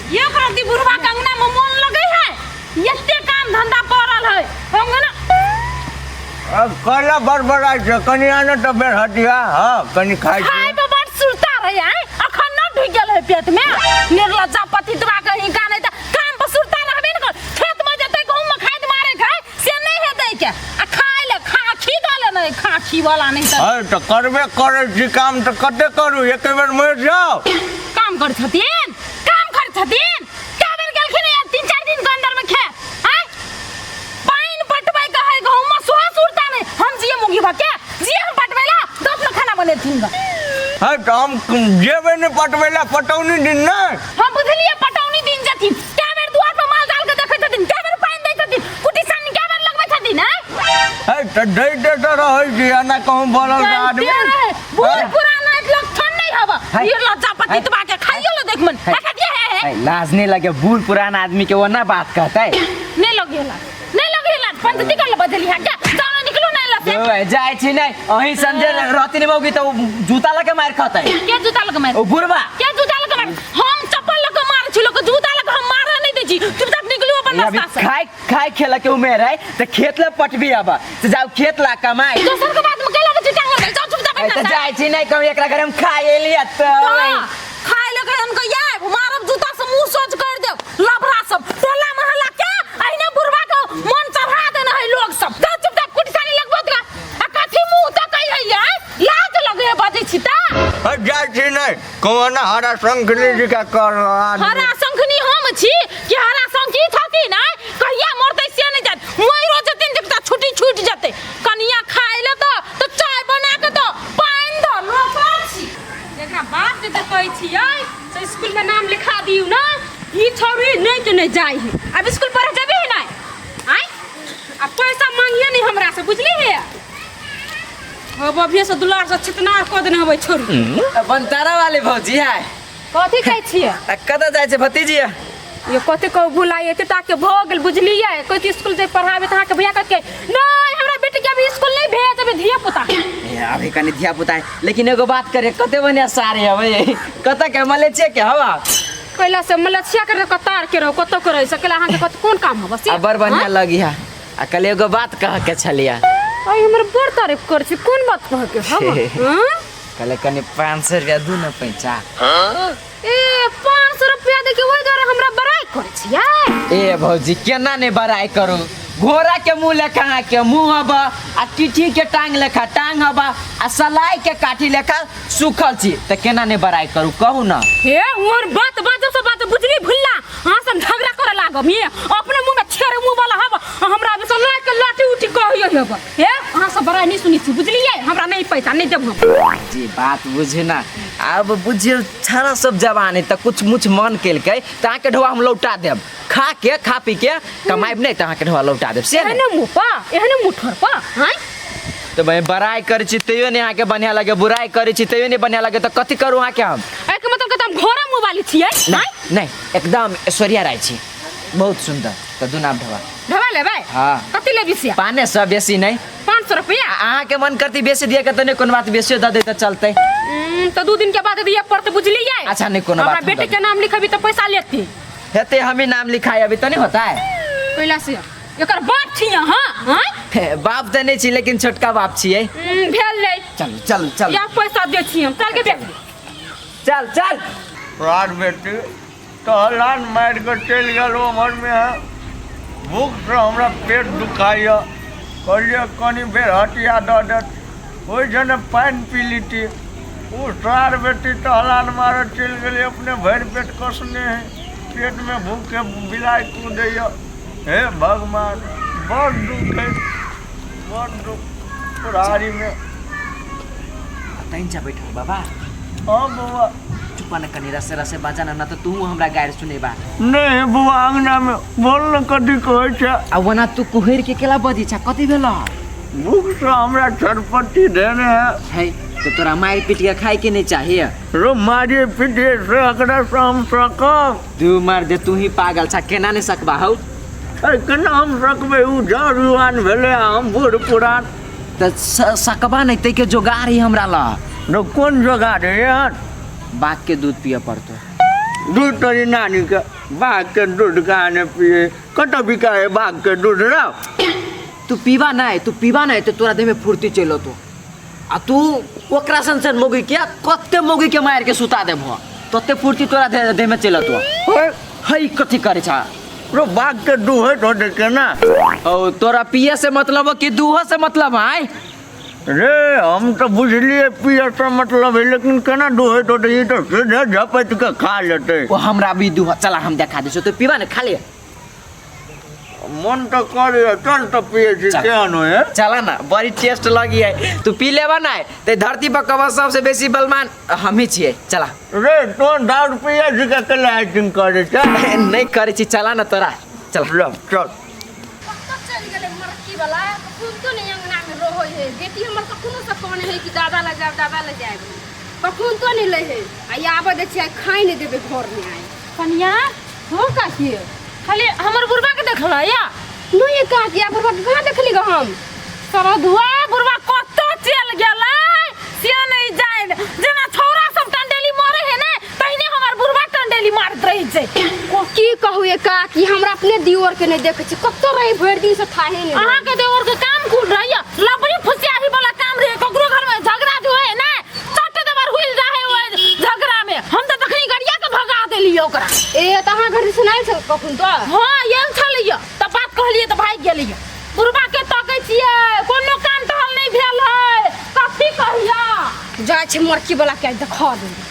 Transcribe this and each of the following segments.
एक रत्ती बुढ़वा के अंगना में मोन लगे है, एते काम धंधा पड़ल है अंगना। अब कहला बड़बड़ाइ छै कनि आने तऽ बेर हटिया। हाँ, कनि खाइ छी। खाय में बड़ सुरता रहे आय, अखन न ढुक गेल है पेट में। निर्लज्जा पतितवा कहीं का नहीं त काम पर सुरता रहबे न कर। खेत में जते गहूम में खाद मारे खाय से नहीं हेतै के, आ खाय ले खाखी दले नहीं, खाखी वाला नहीं त। है तऽ करबे करै छी काम, तऽ कते करू, एके बेर मरि जाउ। काम कर छथिन, काम कर छथिन। क्या बेर गेलखिन यार 3-4 दिन के अंदर में खेत आय पानि पटबै के है गहूम में, सोहा सुरता नहीं। हम जिए मुगी भके जिए हम पटबै ला दस में खाना बनेथिन ग। है तऽ हम जेबै नहि पटबै ला, पटौनी दिन नहि। हम बुझलिए पटौनी दिन जथिन। क्या बेर दुआर पर माल जाल के देखै छथिन, क्या बेर पानि दै छथिन, कुटी सानी क्या बेर लगबै छथिन आय? है तऽ दैते तऽ रहै छी, एना कहूँ बोलल जानते आदमी रहे, बूढ़ है। पुराना एक लक्षण नहीं हवा। है। ये लज्जा पतितवा के खाइयो लो देख मन है। है दिया है, है। ऐ, लाज नहीं लगे बूढ़ पुराना आदमी के वो ना बात कहता है? नहीं लगेला, नहीं लगेला। पंचायती कर ले बदली है क्या? जाओ ना, निकलो ना लसे। जो है, जाय छी नहीं अही संजय रहती नहीं मौगी तो उ जूता लगे मार खाता है। के जूता लगे मार? ओ बुढ़वा। के जूता लगे मार? हम चप्पल लगे मार छी लोग, जूता लगे हम मार नहीं दे छी। चुपचाप निकलो अपन ये अभी रास्ता से। खाए खाए खेला के उमेर है तो खेत ले पटबी, अब तो जाओ खेत ला कमाई। दोसर के बात में के लगे छी टांगल? जाओ चुपचाप ऐ, तो अपना से। जाय छी नहीं कहूँ एकरा घर हम खाए लिया तो। हाँ, खाए लगे हमको यार मारब जूता से मुंह सोच कर देब। लफड़ा सब टोला मोहल्ला के अहिने बुढ़वा के मन चढ़ा देने है लोग सब। जा चुपचाप कुटी सानी लगबत गा। आ कथी मुंह तकै है यार, लाज लगे है बजै छी त। है, जाइ छी नहि कहूँ ना हरा शंखनी जी का कर आदमी। हरा शंखनी हम छी कि हरा शंखी छथिन? आय कहिया मरतै से नहि जान, मरो जेतै ने तऽ छुट्टी छूटि जेतै। कनिया खाय ले दो तऽ चाय बना के दो, पानि दो, नौकर छी। एकरा बाप जे कहै छियै से स्कूल में नाम लिखा दियौ ना, ई छौरी नहीं के नहीं जाइ है। अब स्कूल पढ़े जेबी है नहीं आय? आ पैसा मांगिए नहीं हमरा से, बुझली है? अब अभिये से दुलार से छितनार कऽ देने हबै छोरी। बनतारा वाले भौजी है। कथी कहै छियै? आ कतऽ जाइ छै भतीजी? ये कथी कहू भुलाइ एते टाके भऽ गेल, बुझलियै? कहै स्कूल जे पढ़ाबे तऽ अहाँके भैया कहतै नहि हमरा बेटी के अभी स्कूल नहीं भेज, अभी धिया पुता। ए, अभी कनि धिया पुता है, लेकिन एगो बात करे, कते बढ़िया साड़ी हवे, कतऽ के मलेशिया के हवा? कैला से मलेशिया के रहो, कतार के रहो, कतौ के रह सकेला, अहाँके कत कोन काम हवा से? आ बड़ बढ़िया लगी है। आ कल एगो बात कह के छलिया। अइ हमर बड़ तारीफ कर छी, कोन बात कह के हवा? हाँ? कल कनि 500 रुपया दू न पैसा। ए 500 रुपया दे के ओहि दुआरे हमरा बड़ाई करै छियै? ए भौजी, केना नहीं बड़ाई करू? घोड़ा के मुंह लेखा अहाँ के मुंह हबा, आ टिठी के टांग लेखा टांग हबा, आ सलाई के काठी लेखा सूखल छी, तऽ केना नहीं बड़ाई करू कहू ना? हे और बात बात से बात बुझली भुल्ला, अहाँ सब झगड़ा करे लागब। ये अपने मुंह में छेड़ मुंह वाला हब, आ हमरा अभी से लाइ के लाठी उठी कहियो हब। हे अहाँ सब बड़ाई नहीं सुनी छी, बुझलियै? हमरा नहीं पैसा नहीं देब हम। जी बात बुझे ना, अब बुझियो छाड़ा सब जवान है तऽ कुछ मुछ मन केलकै तऽ अहाँके ढोआ हम लौटा देब। खा के खा पी के कमाइब नहीं तऽ अहाँके ढोआ लौटा देब से। एहने मुँह पा, एहने मुँह ठोर पा हाँ? तऽ भाई बड़ाई करै छी तैयो नहीं अहाँके बढ़िया लगे, बुराई करै छी तैयो नहीं बढ़िया लगे, तऽ कथी करू अहाँके हम? एहिके मतलब के तऽ हम घोड़ा मुँह वाली छियै? नहीं नहीं, एकदम ऐश्वर्या राय छी, बहुत सुंदर। तऽ दुना ढोआ ढोआ लेबै? हाँ। कति लेबी से? पाने सौ बेसी नहीं। 500 रुपया। अहाँके मन करती बेसी दिए के तऽ नहीं कोनो बात, बेसियो दऽ दे तऽ चलतै। तऽ 2 दिन के बाद दिए पड़तै, बुझलियै? अच्छा, नहीं कोनो हमरा बात, हम बेटी दऽ के नाम लिखेबी तऽ पैसा लेती। हेतै, हमी नाम लिखाइ अभी तऽ नहीं होता है। पहिला से एकर बाप छी अहाँ? हाँ? हे, बाप तऽ नहीं छी लेकिन छोटका बाप छियै। भेल नहीं। चल चल चल। या पैसा दे छी हम, चल के बेटी। चल चल। तोहार बेटी टहलान मारि कऽ चलि गेल ओम्हरमे है। भूखसँ हमरा पेट दुखाइए, कहलियै कनि बेर हटिया दऽ देत, ओहिसँ ने पानि पी लीती। ओ सार बेटी टहलान मारऽ चलि गेलै, अपने भरि पेट कसने है, पेटमे भूखे बिलाइ कूदैए। हे भगवान, बड़ दुख है, बड़ दुख बुढ़ारीमे। तैं जा बैठल बाबा। हाँ बौआ। चुप न कनी, रसे रसे बाजा ना, ना तो तू हमरा गारि सुनेबा। नहीं बौआ, अंगना में बोल न कथी कहै छै। आ ओना तू कुहरि के केला बजै छ, कथी भेल? भूख से हमरा छटपट्टी देने है। है तो तोरा मारि पीट के खाए के नहीं चाहिए? रो मारे पीटे से एकरा से हम सकब? तू मार दे, तू ही पागल छ, केना नहीं सकबा हौ? अरे केना हम सकबै, उ जर जुआन भेलै आ हम बूढ़ पुरान। तऽ सकबा नहीं तै के जोगाड़ ही हमरा ल। रो कोन जोगाड़ है यार? बाघ के दूध पिए पड़तो। दूध तोरी नानी के। बाघ के दूध कहाँ ने पिए कतऽ बिका है बाघ के दूध ना तू पीबा नहीं, तू पीबा नहीं तो तोरा देह में फुर्ती चलि अतौ। आ तू ओकरा सन सन मौगी के कते मौगी के मारि के सुता देबह तते फुर्ती तोरा देह में चलि अतौ। है कथी करे छा रो बाघ के दूहे तो देखे ना। ओ तोरा पिए से मतलब कि दूह से मतलब है? रे हम तो बुझलिए पिए से मतलब है, लेकिन केना दूहे तो ई तो सीधे झपट के खा लेते। ओ हमरा भी दूह चला हम देखा दै छियौ, तू पीबा ने खाली। मन तो करे चल तो पिए छी केहन होय है? चला ना बड़ी टेस्ट लगी है, तू पी लेबा ना ते धरती पर कब सबसे बेसी बलमान हम ही छियै। चला रे तो दारू पिए छी के केला एक्टिंग करे छै? नहीं करे छी, चला ना तोरा चल ल चल। कतऽ चलि गेलै मरकी वाला, कखन तो नहि अंगना में रहै है बेटी हमर, कखनो से कहने है कि दादा लग जायब दादा लग जायब, कखन तो नहि लै है। आ आबऽ दै छियै खाइ नहि देबै घर में आइ। कनिया हो काकी खाली हमर बुढ़बा के देखल या नहीं काकी आ बुढ़बा के कहाँ देखली ग हम? सरधुआ बुढ़बा कतऽ चलि गेलै से नहीं जान, जेना छौड़ा सब टंडेली मारे है ने तहिने हमर बुढ़बा टंडेली मारत रहै छै। की कहू ये काकी, हमरा अपने दियोर के नहीं देखै छी, कतऽ रही भरि दिन से थाहे नहीं। अहाँ के देवर के काम कुल रहैया लबड़ी फुसियाही वाला काम रहे, ककरो घर में झगड़ा जो है ने चट देवर हुइल जाहे ओइ झगड़ा में, हम तऽ तखनी गरिया के भगा देलियै ओकरा। ए तऽ अहाँ घर से आयल छल कखन तो? हाँ आयल छलैया तऽ बात कहलियै तऽ भागि गेलियै। बुढ़बा के तकै छियै कोनो काम टहल नहीं भेल है, कथी कहिया जाइ छै मरकी वाला के देखा देबै।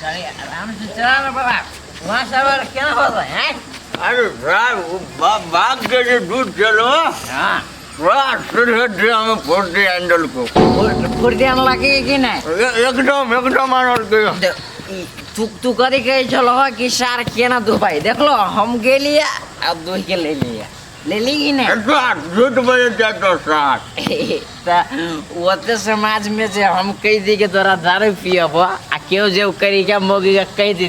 आराम से चला ना बाबा, वहाँ सब केना होता है? अरे साहब वो बाघ के जो दूध चलो हाँ पूरा सीधे देह में फुर्ती हैंडल को फुर्ती आने लगी कि नहीं? एकदम एकदम आनल के। तू तू करी कहे छलो कि सार केना दुबाई देखलो हम गेलिए आ दूह के ले लिया ले ली कि नहीं? झूठ बजे जाए तो सार त ओते समाज में जे हम कह दी के तोरा दारू पियब आ केओ जे करी के मौगी के कह दी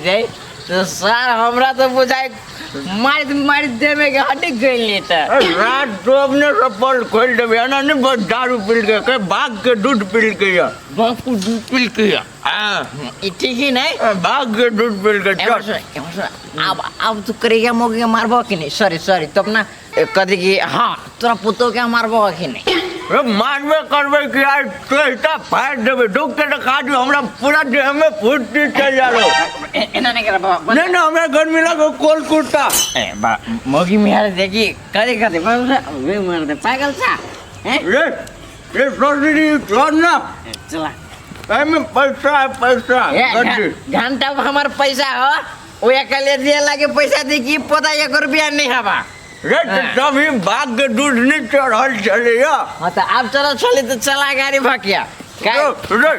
तो सार हमरा तो बुझाए मार मार देवे के हड्डी गइल त। रात तो अपने से पल खोल देबे एना नहीं बस दारू पी के के बाघ के दूध पी के या बाघ के दूध पी के या हां ई ठीक ही नहीं? बाघ के दूध पी के चल। अब अब तू करेगा मौगी के मारबो कि नहीं? सॉरी सॉरी तो अपना कथी कि हाँ तोरा पुतो के मारबो कि नहीं? मारबे करबे कि आज तोहता फाड़ देबे डुक के खा दियो हमरा पूरा देह में फुर्ती चल जालो। एना नहीं कर बाबा। नहीं नहीं हमरा गर्मी लागो कोल कुर्ता। ए बा मौगी मेहर देखी कथी कथी वे मार दे पागल छा हैं? रे रे सोचरी छोड़ ना चला एमे पैसा है पैसा घंटा हमार पैसा हो ओ अकेले दिए लागे पैसा दी कि पता एक रुपया नहीं हवा। रे तभी बाघ के दूध नहीं चढ़ल चले या। हाँ तो अब चलो चले तो चला गाड़ी भकिया रे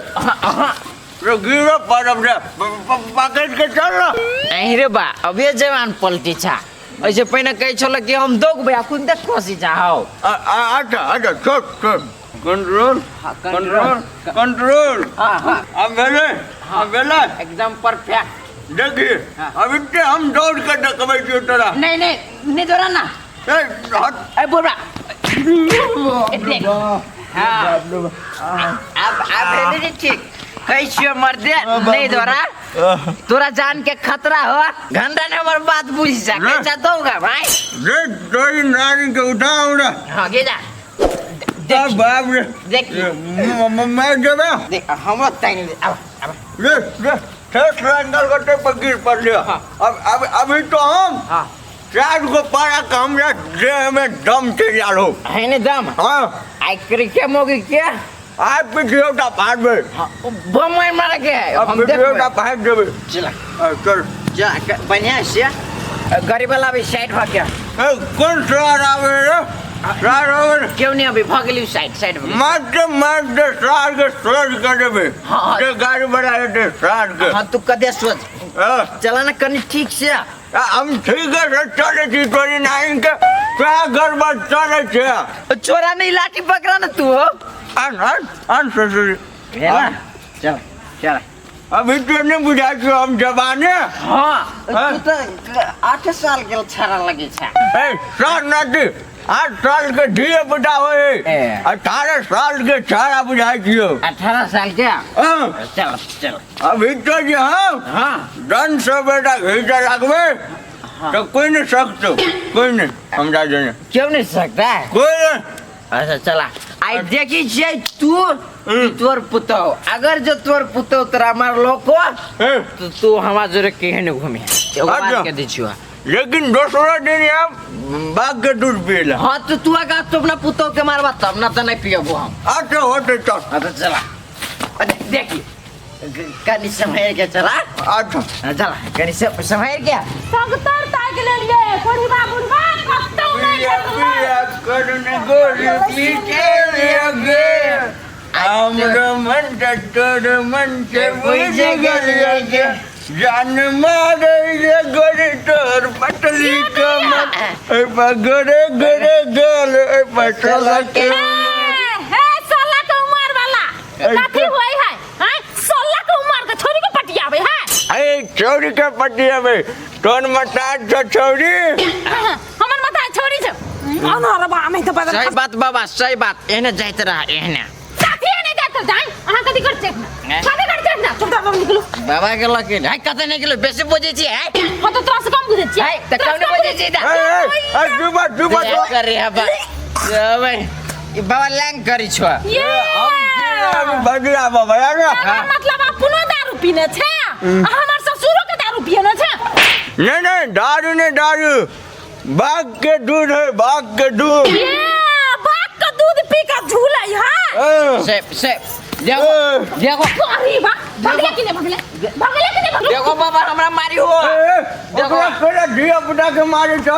रे गिरो पड़ब रे पकड़ के चल ना। नहीं रे बा अभी जवान पलटी छा ऐसे पहिने कहै छल कि हम दौगबै अखन देख खसी जाओ। अच्छा अच्छा छोड़ छोड़ कंट्रोल कंट्रोल कंट्रोल। हाँ हाँ अब भेलै अब भेलै एकदम परफेक्ट। देखिए अभी ते हम दौड़ के देखबै छियौ तोरा। नहीं नहीं नहीं दौड़ा ना। ए हट ए बुढ़ा हाँ अब अब भेलै ठीक कहै छियौ मर्दे नहीं दौड़ा तोरा जान के खतरा हो घंटा ने हमर बात बुझ जा कैसा दौगा भाई। रे तोरी नानी के उठाऊ ना। हाँ गे जा देख बाप रे देख मैं जेबै देख हमरो तानि ले आब आब रे रे ठेस एंगल करते पर गिर पड़ लिया। अब अब अभी तो हम हाँ चार गो पारा के हमरा देह में दम तैयार हो है ने दम। हाँ आई करे के मोगी के आज पिछियोटा फाड़ दे। हाँ बम मार मार के अब हम देखबै पिछियोटा फाड़ देबै। चला चल जा बढ़िया से गरीब वाला भी साइड भ गया। ए कौन सार आवे रे सार आवे क्यों नहीं अभी भग गेली साइड साइड भऽ गेली। मारते मारते सार के सोच कर देबै। हाँ जे गाड़ी बना हेतै सार के। हाँ तू कदे सोच चला ना कनी ठीक से। हम ठीक है चले छी तोरी नाइन के क्या गड़बड़ चले छै। चोरा नहीं लाठी पकड़ा ना तू हो। आन आन आन ससुरी भेला चल चल अभी तो नहीं बुझाइ छौ हम जवाने। हाँ तू तो 8 साल के छाड़ा लगे छा। ए सर नाटी 8 साल के धिया पुता होय ए। 18 साल के छाड़ा बुझाइ छियौ। 18 साल के। हाँ, चल चल। अभी तो जे हम हाँ। दन से बेटा घीचे लगबे तो कोई नहीं सकतो, कोई नहीं हमरा जने। क्यों नहीं सकता है? कोई नहीं। अच्छा चला, आई देखी छियै तू कि तोर पुतौ, अगर जो तोर पुतौ तोरा मारलो को ए, तो तू हमार जोरे केहन घूमे, एगो बात अच्छा। के दै छियो। लेकिन दोसरो दिन हम बाघ के दूध पियला। हाँ, तो तू अगर तू अपना पुतौ के मारबा तब ना, तो नहीं पियबो हम। अच्छा होते, चल। हाँ तो चला, अरे देखी कनी संभर के चला। अच्छा। हाँ, चला कनी संभर के। सगतर ताकि लेलियै कोढ़िबा बुढ़बा कतौ नहि पिया भेटलै। पिया करुण गोरी पी के गे हमरा मन के तोर मन के बुझ गेलिए गे, जान मारे रे गोरी तोर पटली कमर, ए पर गोरे गोरे गल, ए पर चला के ए, हे 16 के उमर वाला कथी होय है? हैं, 16 के उमर के छोरी के पटियाबे है? ए छौरी के पटियाबे, तोर मता छ छौरी। हमर माथा छोरी छ अनहर बा में तो बदल। सही बात बाबा, सही बात। एहने जाइत रहा एहने। साथी नहीं जात जाई, अहाँ कथी कर छै? हैं? कथी कर छै ना? चुपचाप हम निकलू। बाबा के लकिन है, कते नहीं गेलो, बेसी बुझै छी है। हम तो तोरा से कम बुझै छियै। है तऽ कम नहि बुझै छी तऽ। ए ए ए, जुबा जुबा। देख कर रे बा भाई, ई बाबा लैंग करी छो। ये हम बदला बाबा ना। एकर मतलब अपनो दारू पीने छै आ हमर ससुरो के दारू पियने छै। नहीं नहीं, दारू नहीं, दारू बाघ के दूध है, बाघ के दूध। ये बाघ के दूध पी के झूलै है। ए, से से देखो। ए। देखो। अरे बा, भगले कि नहीं भगले? भगले कि नहीं भगले? देखो बाबा, हमरा मारी हो। ए, ओकरा केना धिया पुता के मारे छ,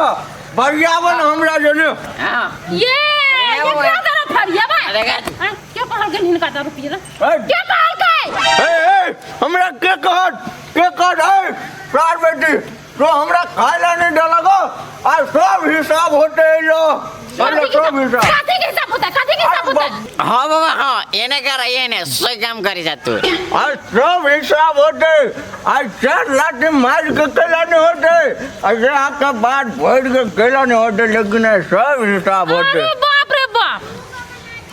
बरियावन हमरा जने। हाँ। ये ए, ये वो- क्या दारू फरिया बा? अरे गा- हाँ, के कहल गेल हिनका दारू पिए ला? ए, के कहल गए? ए, ए, हमरा के कहत, के कहत? ए प्राण बेटी, तो हमरा खाए ला नहीं देलक आ सब हिसाब होते लो, बोलो सब हिसाब। कथी के हिसाब होता है? कथी के हिसाब होता है? हाँ बाबा हाँ, एने कर, एने सही काम करी जा तू। आ सब हिसाब होते, आ चार लाठी मार के केला नहीं होते, अरे आपका बात भर के केला नहीं होते, लेकिन ये सब हिसाब होते। अरे बाप रे बाप,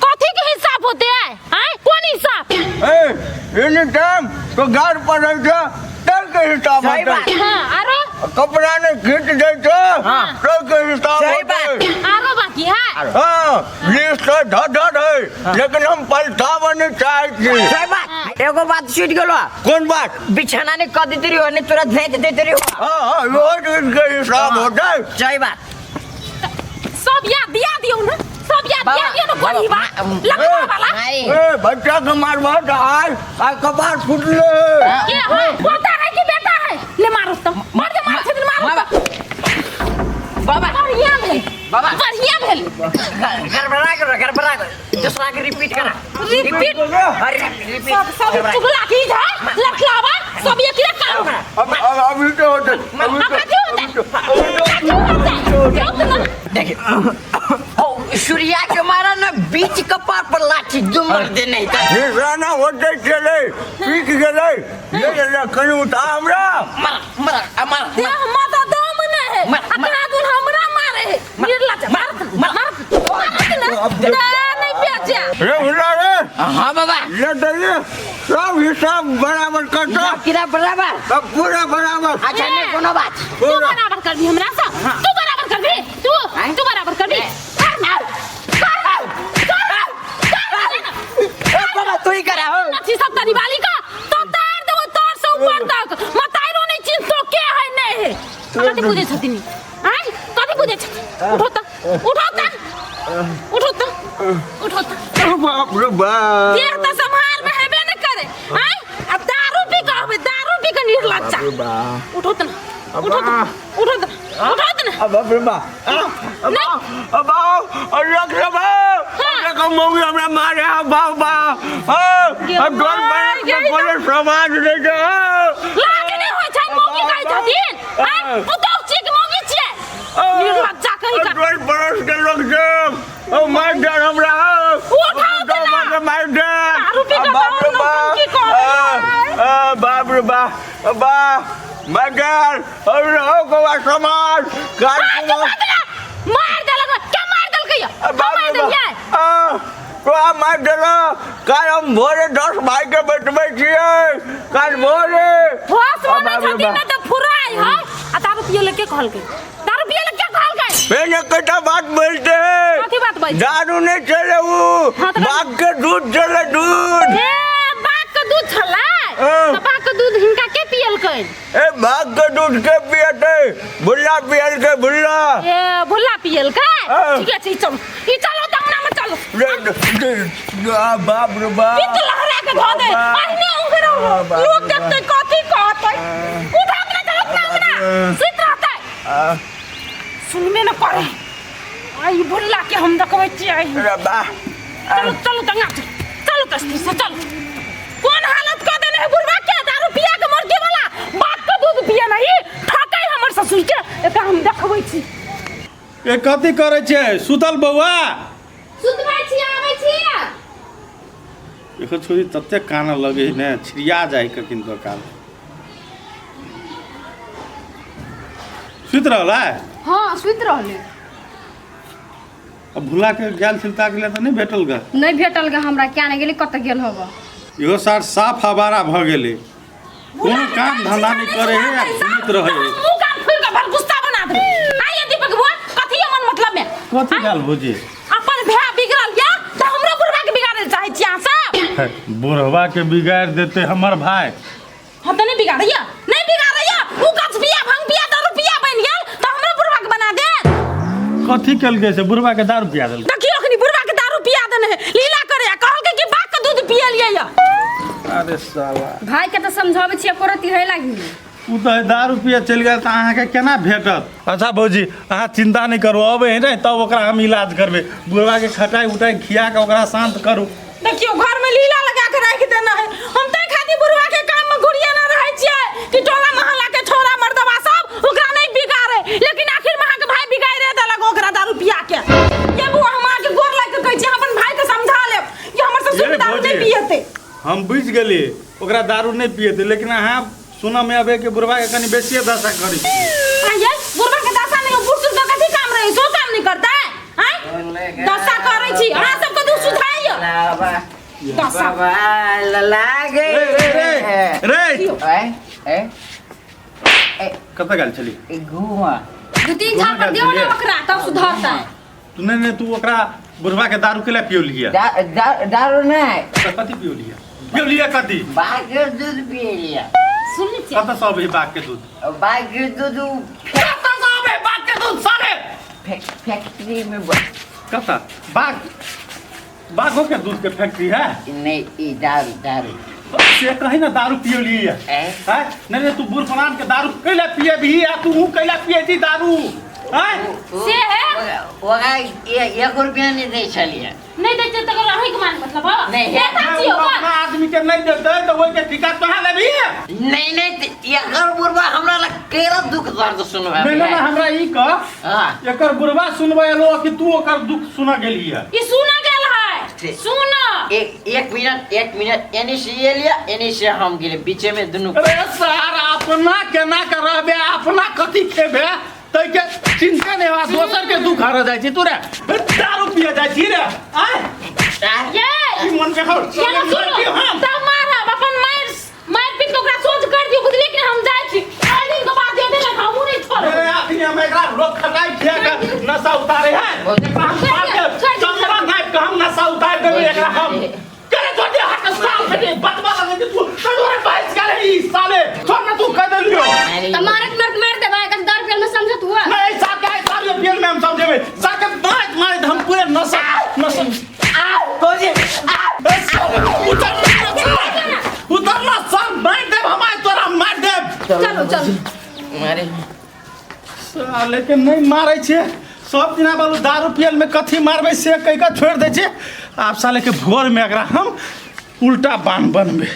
कथी के हिसाब होते है? हैं, कौन हिसाब? ए, एनी टाइम तो घर पर रह जा तल के हिसाब सही होते। बात। हाँ, आरो? कपड़ा ने खींच दे तो हाँ। तल के हिसाब सही होते। आरो बाकी है? हाँ, लिस्ट तो धड़ धड़ है, लेकिन हम पलटावा नहीं चाहे छी। सही बात, एगो बात छूट गेलो। कौन बात? बिछाना ने कह देते रही ने, तोरा भेज देते रही। हाँ हाँ, रोज इनके हिसाब होते। सही बात। सब याद दिया दियो ना, सब याद दिया बाबा, दियो ना। कोई बाबा, बा लगवा वाला। मारी। ए, बच्चा के मारबा तो आज आज कपार फुटले। के है, पोता है कि बेटा है? ले मारो तो, मार दे, मार छथिन, मारो। बाबा बाबा। बढ़िया भेल। बाबा। बढ़िया भेल। गड़बड़ा करो, गड़बड़ा करो, दूसरा के रिपीट करा। रिपीट। अरे रिपीट। सब सब चुगला की है लखलावा, सब ये की काम है। अब अब अभी तो होते, अभी अब तो कथी होते? कथी होते? जाओ तो ना। देखिए हो, सूर्या के मारा ना बीच कपार पर लाठी, दू मर दे नहीं था। निशाना होते चले पीक गेलै, ये ले कहीं उठा हमरा। मर मर मार। देह में तो दम नहीं है। मार, आ मार। कहाँ हमरा मारे है निर्लज, मार मार मार ना, नहीं बेचा। रे हुला रे। हाँ बाबा। ले दे, सब हिसाब बराबर करता। हिसाब किताब बराबर। सब पूरा बराबर। अच्छा, नहीं कोनो बात। तू बराबर कर दी हमरा से? तू बराबर कर दी तू? हाँ? तू बराबर कर दी? कर ना, कर कर कर। ए बाबा, तू ही करा हो। अच्छी सब तरी वाली का तो तार देबो तार से ऊपर तक, मताइरो नहीं चिंतो के है नहीं है। कथी पूजे छथिन आय? कथी पूजे छथिन? उठो त, उठो त, उठो त, उठो त। बाप रे बाप। देह त सम्हार में हेबे न करे आय, अब दारू पी के आबे, दारू पी के निर्लज्जा। बाप। उठो त न, उठो त, उठो त, उठो त न। अब बाप रे बाप, नहीं। अब आओ और रख रे बाप। हाँ। देखो मम्मी हमरा मारे आ बाप बाप, हां। अब डर मार बन गई। बोले समाज नहीं जा। लाज नहि होइ छै मौगी कहै छथिन आय, पुतहु छियै कि मौगी छियै? निर्लज्जा कहि का। डर पड़ोस के लोग सब ओ मार दे हमरा। उठाओ त ना। मार दे। दारू पी के बाप रे दारू नौटंकी बाप। करै। आ, बाप रे बाप, बा मगर और हो गोवा समाज मार कार देलक, मार देलक के, मार हम मारि देलियै आ, तोरा मारि देलह काल्हि हम भोरे 10 भाई के बैठबै छियै काल्हि भोरे होश में बाप नहीं रे छथिन बाप। ना तऽ फुराइ है आ दारू पियै लए के कहलकै दारू पियै लए के कहलकै फेर एकटा बात बोलते कथी बात बोलते? दारू नहीं चले उ हाँ, तो बाघ के दूध चले दूध ए बाघ के दूध छलै हाँ। तऽ बाघ के दूध हिनका के पियलकै ए बाघ के दूध के पियते बुल्ला पियल के बुल्ला ए भुल्ला पियलकै हाँ। ठीके छै ई चलू ई चलू तऽ अंगना में चलू रे, रे, रे, आ, बाप रे बाप पित्त लहरा के धऽ दे बाप। अहिने उंगरा बाप रे लोग बाप। देखतै कथी कहतै उठा अपना चलू अपना अंगना सुति रहतै आ, सुनबे न करे आई भुल्ला के हम देखबै छियै रे बा चलू चलू दंगा चलू चलू कस्ती से चलू कोन हालत कऽ देने है बुढ़वा के दारू पिया के मुर्गी वाला बाप के दूध पिया नहीं ठकै हमर ससुर के एकरा हम देखबै छी ए कथी करै छै सुतल बौआ सुतबै छी आबै छी देखो छोरी तते कानऽ लगै है ने छिड़िया जाइ कखन तो काल सुति रहल है हाँ सुति रहले अब भुला के गेल छल ताक ले तऽ नहि भेटल ग नहि भेटल गे हमरा क्या नहि गेली कतऽ गेल होब इहो सार साफ हवारा भऽ गेलै कोनो काम धंधा नहि करे है आ घुमैत रहै है मुंह कान खोल के भल गुस्सा बना दे आइए दीपक बुआ कथी है मन मतलब में कथी भेल भौजी अपन भैया बिगड़ल या तऽ हमरो बुढ़वा के बिगाड़े चाहै छी अहाँ सब बुढ़वा के बिगाड़ देते हमर भाई हम तऽ नहि बिगाड़ैया नहि बिगाड़ैया उ गछ पिया भंग पिया दारू पिया बनि गेल तऽ हमरो बुढ़वा के बना दे कथी केलकै से बुढ़वा के दारू पिया देलकै देखियो अखनी बुढ़वा के दारू पिया देने है लीला करे आ कहलकै कि बाघ के दूध पिए लिए या अरे साला भाई के तऽ समझाबै छियै एको रत्ती है लागी ओ तऽ दारू पिए चलि गेल तऽ अहाँके केना भेटत अच्छा भौजी अहाँ चिन्ता नहि करू अबै है ने तब ओकरा हम इलाज करबै बुढ़वा के खटाइ उटाइ खिया कऽ ओकरा शान्त करू देखियो घर में लीला लगा के राख देना है हम तै खातिर बुढ़वा के काम में घुरिया ना रहै छियै कि टोला मोहल्ला के छोरा मर्दवा सब ओकरा नहीं बिगाड़े लेकिन आखिर में अहाँके भाई बिगाड़े देलक ओकरा दारू पिया के ये बुआ हम अहाँके गोर लागि के कहै छी अपन भाई के समझा लेब कि हमर ससुर ये दारू नहीं भौजी। पियते हम बुझि गेलियै ओकरा दारू नहि पियेतै लेकिन अहाँ सुनऽ मे अबै कि बुढ़वा के कनि बेसिए दशा करै छी आइए बुढ़वा के दशा नहीं बुढ़ सुर के कथी काम रहे सो काम नहीं करता है आँय? दशा करै छी अहाँ सबके दू सुधाइयो दशा बाबा लला रे रे रे गई रे ए ए कतऽ गेल छली ए, घूमा दू तीन झापड़ दियौ ने ओकरा तब सुधरतै तू नहि नहि तू ओकरा बुढ़वा के दारू के पियोलियै दा, दा, दारू नहीं तऽ कथी पियोलियै पियोलियै कथी बाघ के दूध पिए लिया सुन छियै कतऽ सब है बाघ के दूध बाघ के दूध उ कतऽ सब है बाघ के दूध साले फैक्ट्री में कतऽ बाघ बाघो के दूध के फैक्ट्री है नहीं ई दारू दारू से कही ना दारू पियोलियै ए? हैं नहीं नहीं तू बूढ़ फलान के दारू कैला पिए भी आ तू कैला पिए छी दारू हैं से है? ओकरा एक रुपया नहीं दै छलियै नहीं दै छियै तकर अहींके मान मतलब हँ नहीं। नेता ओ छियै ओकर। अपना आदमी के नहीं देते तो ओहि के टीका तोहा लेबी नहीं नहीं एकर बुढ़वा हमरा लग केरा दुख दर्द सुनबै नहीं नहीं हमरा ई कह हाँ एकर बुढ़वा सुनबै एलो कि तू ओकर दुख सुन गेलियै ई सुन गेल है ठीक। सुन एक एक मिनट एक मिनट एनी से ये लिया एनी से हम गेले बीचे में दुनू अरे सार अपना केना के रहबे अपना कथी खेबे तै के चिंता नहीं बा दोसर के दुख हर जाइ छी तू रे दारू पिए जाइ छी रे आय ये ई मन के हर ये ना सुनो तब मारब अपन मार मार पीट के ओकरा सोच कर दियो बुझलिए कि हम जाइ छी आइ दिन के बाद देते ना हमहूँ नहीं छोड़ब अरे अखनी हम एकरा लोग खटाई खिया के नशा उतारे है एकरा हम मार के चमड़ा नाप के हम नशा उतार देबै एकरा हम करे छोड़ दे हाथ साल से बतवा लगे कि तू तोरे बाइस करे ई साले छोड़ ना तू कह देलियो तऽ मारत मारत मारि देबै कस दारू पियल में समझत हुआ नहीं साहब के साहब ये बियल में हम समझेबे साहब के मार मारे हम पूरे नशा नशा उतर उतर ना सब मार देब हम आज तोरा मार देब चलो चलो मारे साले के नहीं मारै छै सब दिना बालू दारू पियल में कथी मारबै से कहि कऽ छोड़ि दै छै आब साले के भोर में एकरा हम उल्टा बान्ह बनबै।